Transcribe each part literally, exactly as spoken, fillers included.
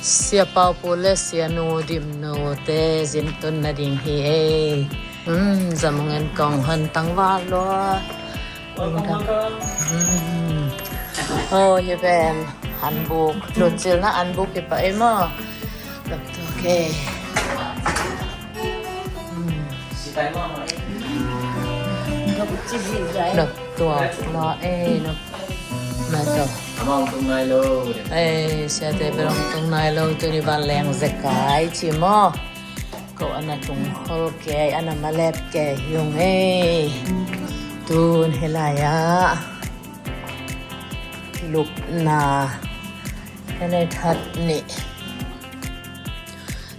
Sia Pau Pu le Sia Nu Dim Nu te zin tun nading hi ei. Hmm, zamung en kong han tangval lua. Hmm. Oh, hi pen anbuk. Lutcilna anbuk hi pah ei maw. Lok tuak ei. Hmm. Lok tuak lua ei, lok. Mah tawh. Amah hong tung nai lo. Ei, siate bel hong tung nai lo, tuni vanleng zekai ci maw. Ko ana tung khol kei, ana malep kei hi ung ei. Tun hi lai-ah lupna. Hene that nih.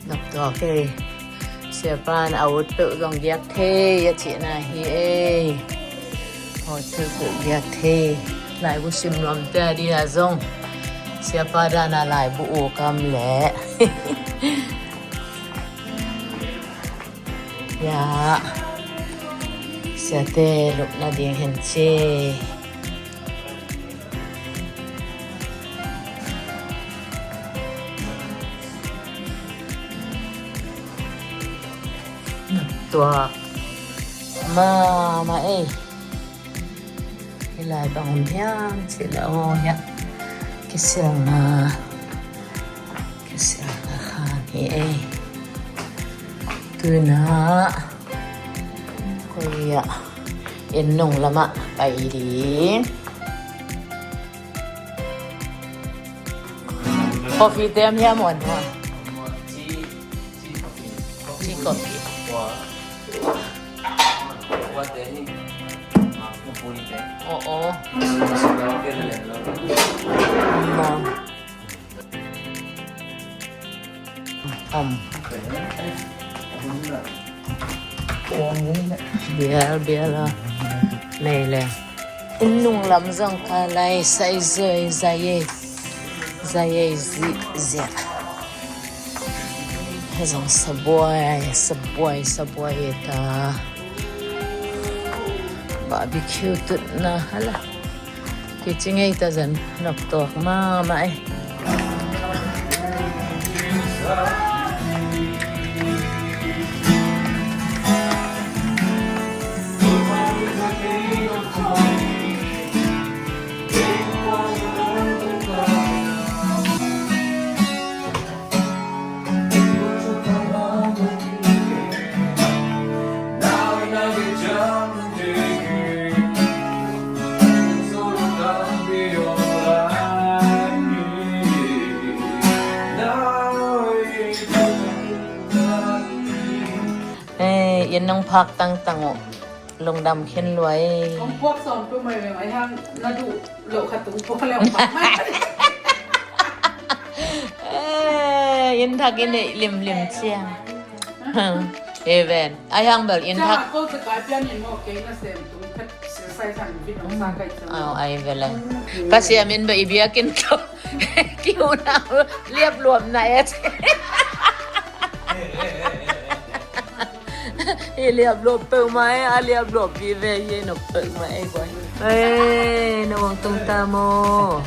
Nop tuak ei. Siapa'n a ut peuh zong giak thei a cihna hi ei. A ut peuhpeuh giak thei. Laibu sim nuamte a dina zong Siapa dana laibu uk a om leh. Ya. Siate lupna ding hen ci. Tuak mahmah ei. Hi lai bang om hiam cih leh aw hiah kisialna, kisialna khan hi ei. Tuna koi ah inn nung lamah pai ding. Coffee te om hiam, on hua? Tea, tea coffee. Tea coffee. Oh, oh. Om. Bial, bial a. Nei le. Inn nung lam zong ka lai sai zoi zai ei. Zai ei zih ziah. Hei zong sabuai, sabuai, sabuai ta. Barbecue tutna hala. Kicing ei ta zan nop tuak mahmah ei. Eh, inn nong phak tangtang uh. Lungdam khin lua ei. Kong puak sawm tu mai veng, ai hang na duh loh khat tung puak leh hong phak mai. Eh, inn thak inn neih limlim ciang. Amen. Ai hang bel inn thak. Ciang a ko te kai pian in maw, kei na sem tung phet sil sai san vit hong sa kai ciang. Aw, ai bel ai. Pasian in bel i biakinn tawh ki-unau liapluapna et. I liapluap peuhmah e, a liapluap vive hi e, nop peuhmah e guai. Ei, na hong tung ta maw?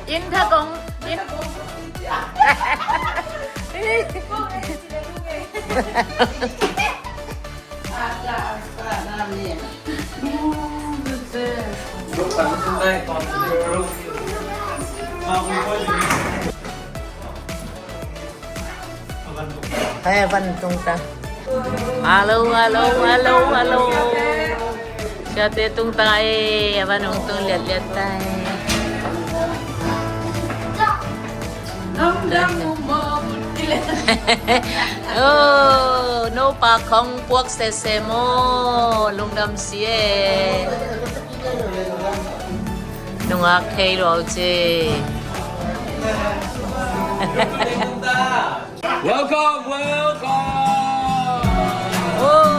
Inn thak kong, inn. Hai, a van tung ta. Alo, alo, alo, alo. Siate tung ta e, a van hong tung liatliat ta e. Oh, no pa khong puak sese maw, lungdam si e. Nungak thei lua ci. Welcome, welcome. Oh.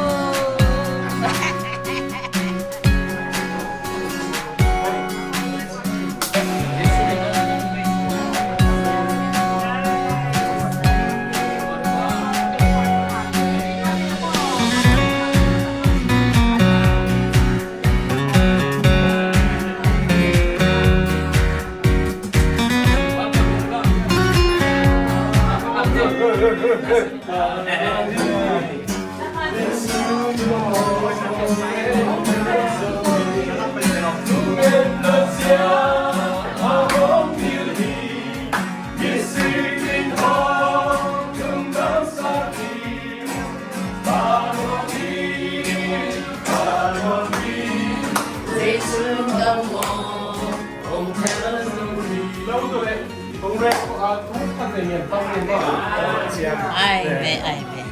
Ai ve, ai ve.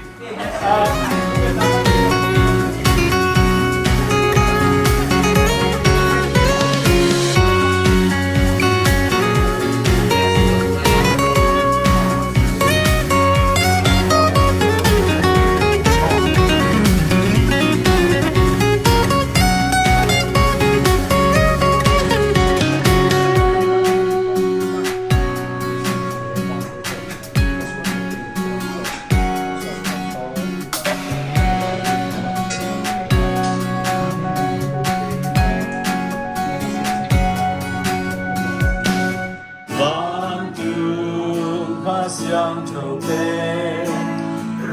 Vantung Kha Siangthote,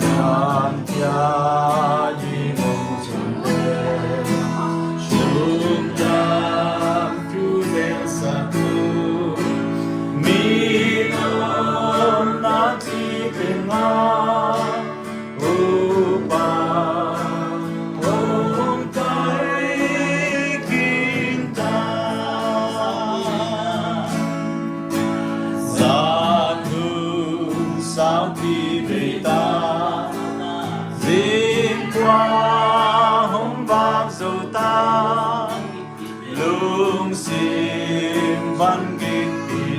vankia i hong zong te, lungdam thu delsak thu, mi omna ci pen nga, Topa hong pai khin ta. Zan hun saupi bei ta, zingkua hong vak zo ta, lungsim van gik pi